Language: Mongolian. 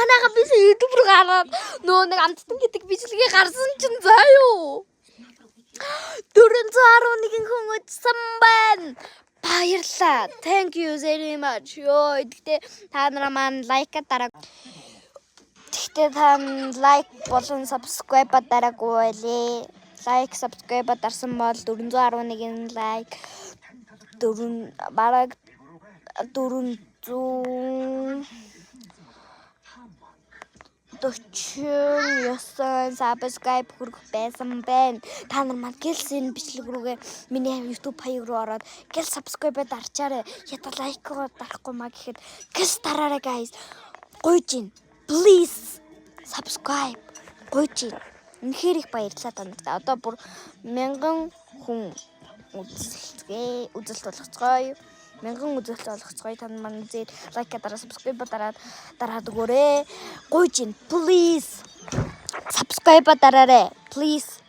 Манайха би сая YouTube руу гараад нөгөө нэг амттан гэдэг бичлэгээ гарсан чинь заа юу. 411 хүн үзсэн байна. Баярлалаа. Thank you very much. Йоо, гэхдээ та нараа маань like дараа. Гэхдээ та like болон subscribe дараагүй байлээ. Like, subscribe дарсан бол 411 like, 4 бараг 449 subscribe хүрэх байсан байна. Та нар маань гэлс энэ бичлэг рүүгээ, миний YouTube хаяг руу ороод гэл subscribe дарчаарай. Ята like дарахгүй маа гэхэд гэлс дараарай, guys. Гуйж гин. Please subscribe. Гуйж гин. Үнэхээр их баярлалаа та нарт. Одоо бүр 1000 хүн үзэлцгээ, үзэлт болгоцгоё. 1000 үзэлт болгоцгоё. Та нар маань үзээд like дараа, subscribe дараад дараад өгөөрэй. Гуйж гин. Please. Subscribe дараарай. Please.